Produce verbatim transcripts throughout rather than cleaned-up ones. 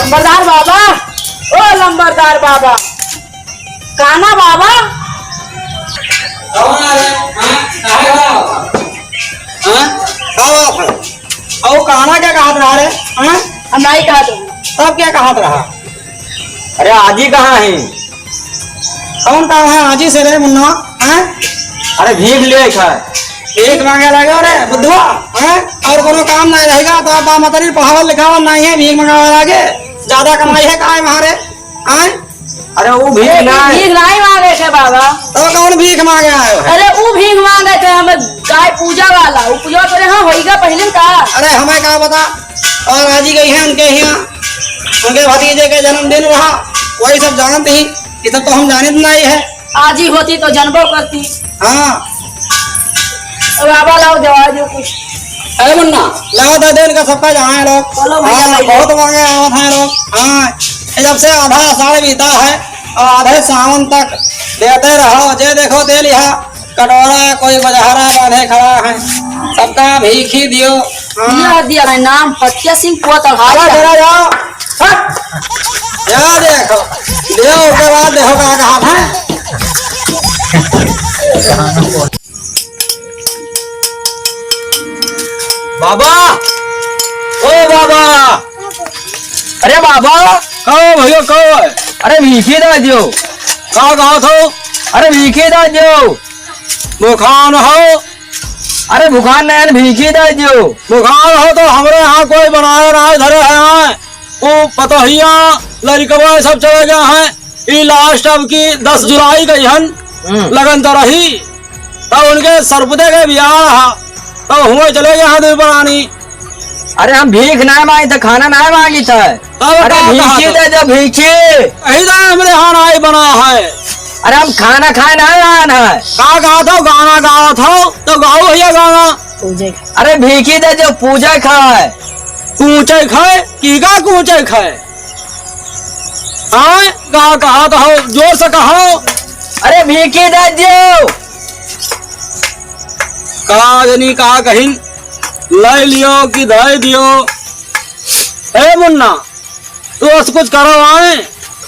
लंबरदार बाबा, ओ लंबरदार बाबा, काना बाबा? कौन आ रहे? हाँ? काहे हो? हाँ? का बात है? और काना क्या कहत रहा रे? हाँ? हम नहीं कहत रहे। तब क्या कहत रहा? अरे आजी कहाँ है? कौन काम है आजी से रे मुन्ना? हाँ? अरे भीख लिए खाए। भीख मांगे लगे रे बुद्धवा? हाँ? और कोनो काम नहीं रहेगा तो आप मतरी पढ़ावल लिखावल नहीं है, भीख मांगे लगे। ज्यादा कमाई है का है वहाँ रे? आय? अरे, वो भीख अरे, ना है। भीख नहीं मांगे थे बाबा। तो कौन भीख मांगे आयो है? अरे, वो भीख मांगे थे, हम गाय पूजा वाला, वो पूजा करे, हाँ, होइगा पहले का? अरे, हमें का बता? और आजी गई है उनके यहाँ, उनके भतीजे के जन्मदिन रहा, वही सब जानत ही, ये सब तो हम जानित नहीं है। आजी होती तो जनबो करती। हाँ। अब बाबा लाओ दवाई दो कुछ। अरे मुन्ना, लाओ दे दे इनका सबका जहाँ है लोग। चलो भैया, हाँ, लाइए। बहुत मांगे आवत हैं लोग। हाँ, ये जब से आधा आषाढ़ बीता है और आधे सावन तक देते रहो, जे देखो दे लिहा। कटोरा कोई बजहरा बांधे खड़ा है, सबका भीखी दियो। हाँ। दिया, दिया है नाम फतिया सिंह पुआ तलहारी अरे का। जरा जाओ। हट। या देखो, दियो के बाद देखो का कहा था। बाबा, ओ बाबा, अरे बाबा। कहो भैया, कहो। अरे भीखी दा दियो। का कहा थो? अरे भीखी दा दियो। भुखान हो? अरे भुखान नहीं, भीखी दा दियो। भुखान हो तो हमरे यहाँ कोई बनाए ना धरे है। वो पतोहिया, लड़कवा सब चले गए हैं। ई last अब की दस जुलाई गई हन, हम्म। लगन तो रही, तब उनके सरपुते के बियाह रहा, तब हुए चले गए हैं दुई प्राणी। अरे हम भीख ना मांगी थे, खाना ना मांगी थे। तब अरे का कहा भीखी था? दे दो, भीखी। यही तो हमरे यहाँ नाई बना है। अरे हम खाना खाए ना आन है। का कहा था, गाना गावा था, तो गाओ भैया गाना। पूजे खाए। अरे भीखी दे जो पूजे खाए। कूचे खाए? की का कूचे खाए? हाँ, का कहा तो हो, जोर से कहो। अरे भीखी दे दियो। का जनी का कहिन, लै लियो कि धै दियो। ए मुन्ना, तू बस कुछ करो आए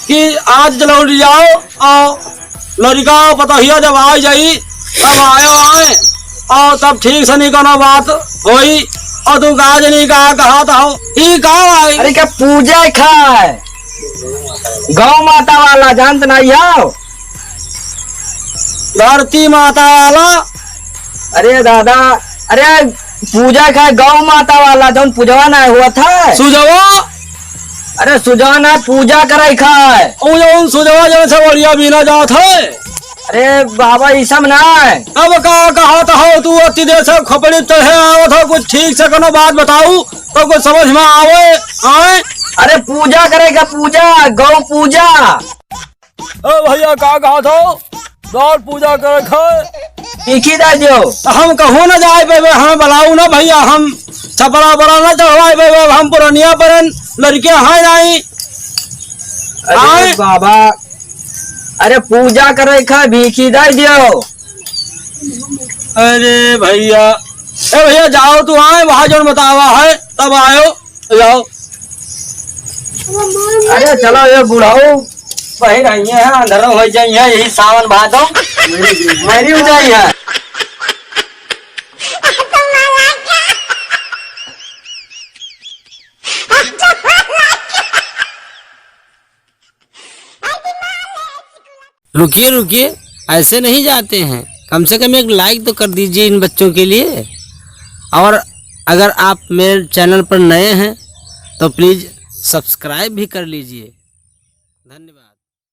कि आज लौट जाओ और लड़का पतोहिया जब आ जाई, तब आयो आए और तब ठीक से नहीं कोनो बात होई। और तू का जनी का कहा था हो, ई का आई? अरे क्या पूजा खाए? गौ माता वाला जानत नहीं हो? धरती माता वाला। अरे दादा, अरे पूजा खाए गौ माता वाला, जौन पूजवा ना हुआ था। सुजवा? अरे सुजवा ना, पूजा करे खाए। उ जौन सुजवा जौन से बढ़िया बीना जात है। अरे बाबा, ई सब ना है। अब का कहत हो तू, अति देर से खपड़ी चढ़े आवत हो, कुछ ठीक से कोनो बात बताऊ तो कुछ समझ में आवे, आए? अरे पूजा करे का, पूजा, गौ पूजा। ए भैया, का कहत हो? गौ पूजा करे खाए। भीखी दे दियो। हम कहूँ ना जाए पेबे, हमें बुलाऊ ना भैया, हम छपरा बड़ा ना चढ़वाए पेबे, हम पुरनिया परन लड़के हैं नहीं। अरे आए? बाबा, अरे पूजा करे खाए, भीखी दे दियो। अरे भैया, ए भैया, जाओ तू आए, वहाँ जौन बतावा है, तब आयो। जाओ। अरे चलो, ये बुढ़ऊ वही रही है, अंधेरो हो जाई है, यही सावन भादो मेरी हो जाई है। रुकिए, रुकिए, ऐसे नहीं जाते हैं। कम से कम एक like तो कर दीजिए इन बच्चों के लिए। और अगर आप मेरे channel पर नए हैं, तो please subscribe भी कर लीजिए। धन्यवाद।